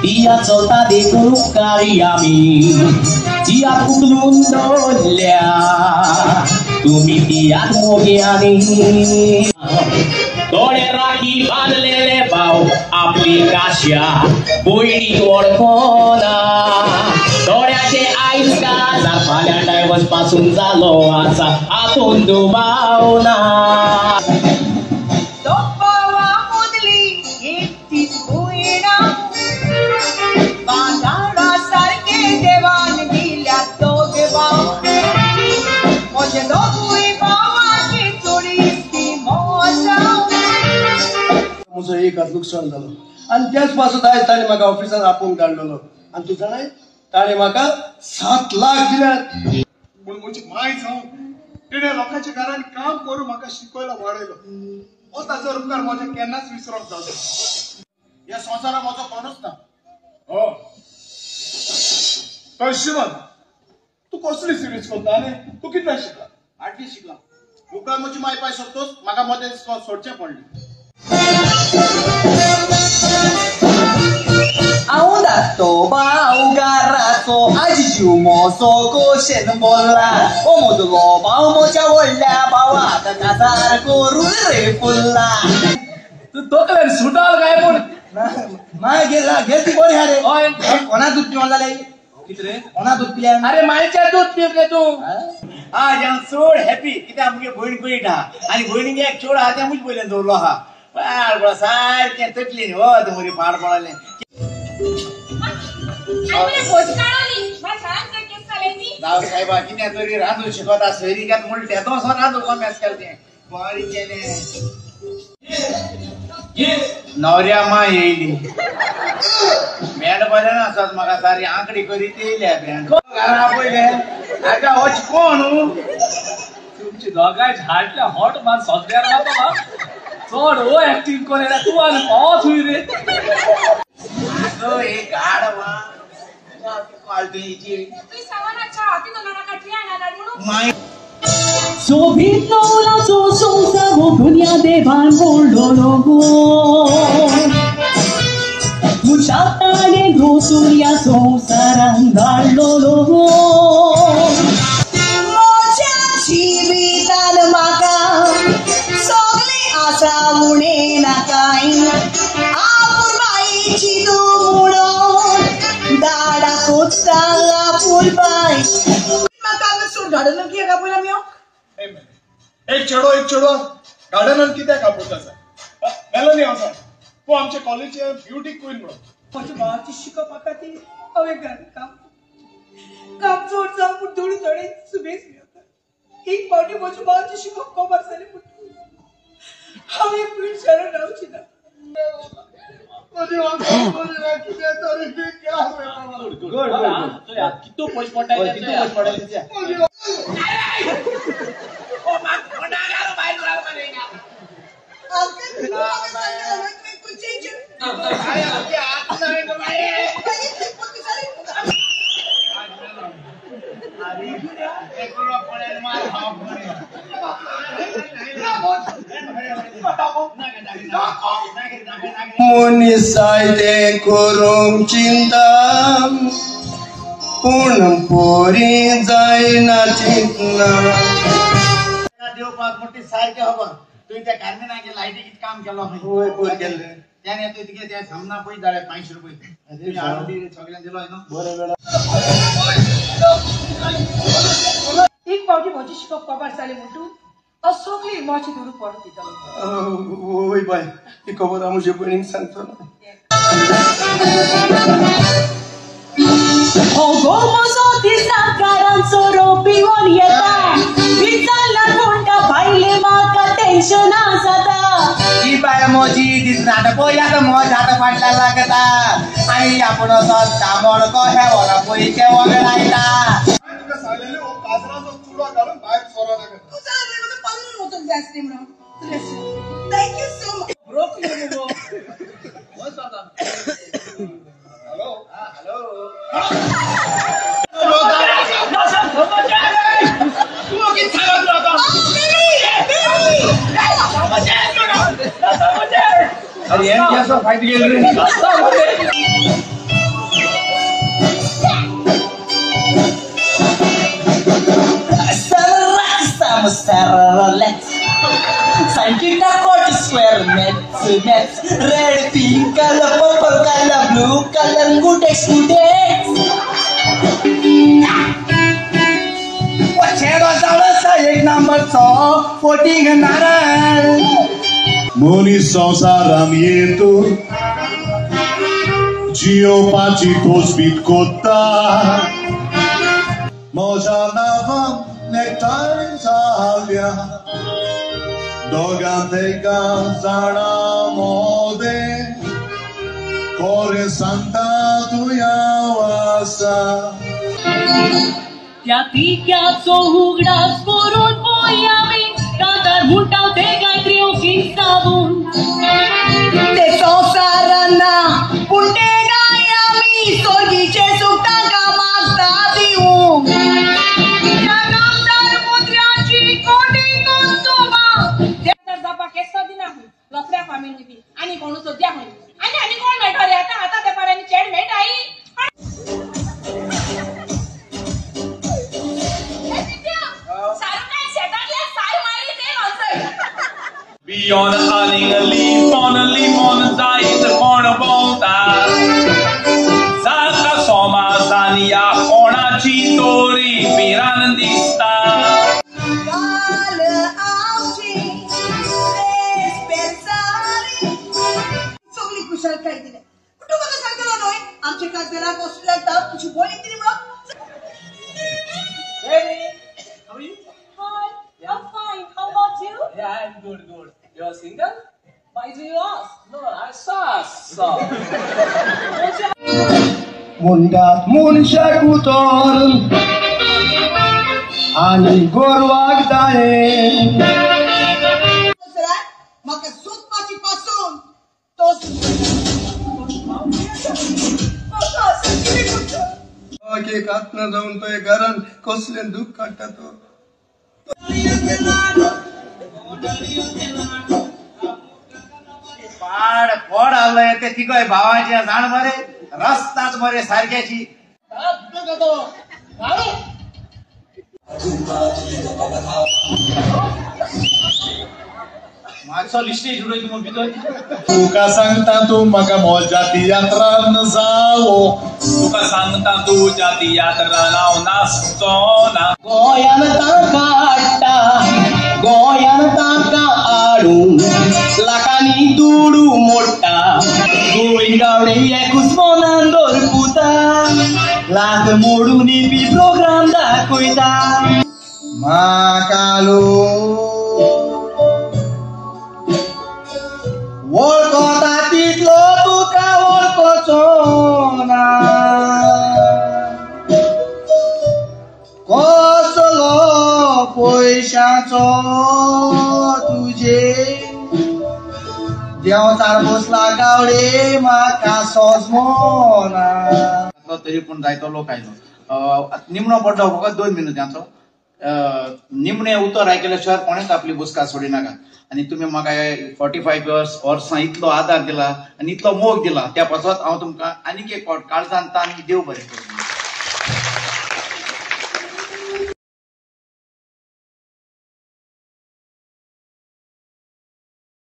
इया चलता देखून उपकारी आमी तिया उखलून दवरल्या तुमी तियाक मोग्यांनी दोळे राखी बांदलेले भाव आपली काश्या भयणीक वळखना दोळ्याचे आयज काजार फाल्यां डायवर्स पासून जालो आसा हातून दुबावना. म्हजो एक हात लुकसाण जालो आनी त्याच पासत आयज ताणें म्हाका ऑफिसान आपोवन काडलेलो आनी तूं जाणाय ताणें म्हाका 7 लाख दिल्यात. पूण म्हजी माय जावन तिणें लोकांच्या घरान काम करून म्हाका शिकयला वाडयलो. हो ताचो उपकार म्हजे केन्नाच विसरोंक जावचो. ह्या संवसारात म्हजो कोणूच ना. हो तर शिवन तूं कसली सिरीज करता आनी तूं कितले शिकला? 8वी शिकला. उपरांत म्हजी माय पाय सोदतोच म्हाका मदें इस्कोल सोडचें पडलें. हांव धाकटो भाव घराचो आजी जीव मोसो कोशेन बोल्ला ओ मदलो भाव म्हज्या व्हडल्या भावाक काजार करून रे फुल्ला. तूं तकलेन सुटाल काय पूण माय गेला गेल ती बरी हा रे. कोणा दूध पिवन जालें? कितें कोणा दूध पिल्या? अरे मायच्या दूध पिवले रे तूं. आज हांव चड हॅपी कित्याक मुगे भयण पयट आहा आनी भयणीक एक चेडो आहा तें म्हजे पयल्यान दवरलो आहा. पाड पडला सारकें तकली न्ही वत मरे पाड पडलें. जावं साहेबा कितें तरी रांदूं शिकता सैरिकात म्हणून तेतो वचोन रांदूं कॉमेस केलें तें बरें केलें. नवऱ्या माय येयली भेंड बरें नासत म्हाका सारी आंकडी करीत येयल्या भेंड घरा पयले आगा होच कोण. तुमची दोगांय झाडल्या हॉट मार सगळ्यार मारता चड हो एक्टिंग करे तूं आनी पावत हुंय रे. एक गाड सोबीत नवलाचो संवसार हो दुनिया देवान मोडलो गो तुज्या ताणें रोसून ह्या संवसारान धाडलो गो. म्हज्या जिवितान म्हाका सगळें आसा उणें नाकाय आपुरबायेची तूं म्हणून दाडा कोत्ता आपुरबाय. म्हाका सोड गार्डनान कित्याक आपयला आमी? एक चेडो एक चेडो गार्डनान कित्याक आपयता आसा? मेलनी हांव सांग तूं आमच्या कॉलेजीचे ब्युटी क्वीन म्हणून. म्हज्या भावाचें शिकपा खातीर हांवें घरांत काम काम चड जावं पूण थोडी थोडे सुबेज मेळटा. एक फावटी म्हज्या भावाचें शिकप कबार जालें पूण हांव एक मिनट शरण रावची ना. कितू पयशे पडटा? मनीस जायतें करूंक चिंता पूण पोरी जायना चिंतना. देवपाक म्हणटा सारकें खबर तुवें त्या कार्मेनागे लायटीक काम केलो खंय? पयर केल्लें त्याने तुवें तुगे त्या सामना पयशे धाडले 500 रुपये सगळ्यांक दिलो न्हू. बरें वेळा एक फावटी म्हजें शिकप कबार जालें म्हणटू हांव सगळी म्हजी दुडू परत दितलो. वय बाय ही खबर हांव म्हजे भयणीक सांगतलो. हो गो म्हजो दिसा सोरो पिवन येता विचारल्यार म्हणटा भायले म्हाका टेन्शनां जाता. ही बाय म्हजी दिसना पळय आतां म्हज हाता फाटल्यान लागता आनी आपूण वचत तांबड कशें व्हरा पयशे वगडायता. तुका सांगलेलें हो काजराचो चुडो घालून भायर सोरो नाका. तूं जाल्यार म्हाका पालून वचूंक जाय आसलें म्हणून. Thank you so much. Broccoli मुगो. हॅलो हॅलो Oh, अरे हें फायट गेलो रे. Scientific square maths maths red pink colour purple colour blue colour good students. एक नंबरचो फोटिंग नारळ. मनीस संवसारान येतो जियोपाची तोचबीत कोत्ता म्हज्या नांवान नेकटाय जाल्या दोगां तेगां जाणां मोदें कोरें सांगता तूं हांव आसा. त्या तिक्याचो उगडास करून पळय आमी कांतार म्हणटा ते गायत्री किस्तावून ते संवसाराना पूण ते गाय आमी सोर्गीचे सूख तांकां मागता दिवंक. नामदार कोटी कोस्तोबा जावपाक केसो दिना खंय लफड्या फामील ती आनी कोणू सद्या खंय आनी आनी कोण मेळटा रे आतां आतां तेपार आनी चेड मेळटाय. Beyond a leaf on a leaf on जायत कोण भोंवता जाता सोमासान या कोणाची तोरी पिरान दिसता. काल आमची सगळी खुशालकाय दिल्या पूण तूं म्हाका सांगतलो न्हय आमच्या काजराक ऑस्ट्रेलियाक ताप तुजी बोली दिली म्हणून. How are you? Hi, I'm fine. How about you? Yeah, I'm good, good. You're single? Why do you ask? No, I saw. मुंडात मनशाक उतर आनी गोरवाक जाये. म्हाका सोदपाची पासून तो एक आत्मा जावन तो घरान कसलें दूख काडटा तो. पाड कोड आसले ते तिगय भावाचे जाण मरे रस्ताच मरे सारक्याची. मातसो लिस्टेज उडयता मग भितर. तुका सांगता तूं म्हाका म्हज्या तियात्रान जावो. तुका सांगता तुज्या तियात्रान हांव नाचचो ना. गोंयान तांकां हाडटा गोंयान तांकां हाडून लाखांनी दुडू मोडटा. गोंय गावडे एकूच मनान दवरपुता लाख मोडून बी प्रोग्राम दाखयता. म्हाकालो वळखता तितलो तुका वळखचो ना कसलो पयशाचो तुजे देंवचार बसला गावडे म्हाका सोजमोना. तरी पूण जायतो लोक आयलो. निमणो पडलो फकत 2 मिनटांचो. निमणे उतर आयकल्या शिवाय कोणेच आपली बुसका सोडिनाका. आनी तुमी म्हाका 45 इयर्स वर्सां इतलो आदार दिला आनी इतलो मोग दिला त्या पासत हांव तुमकां आनीक एक फावट काळजान तान देव बरें करूं.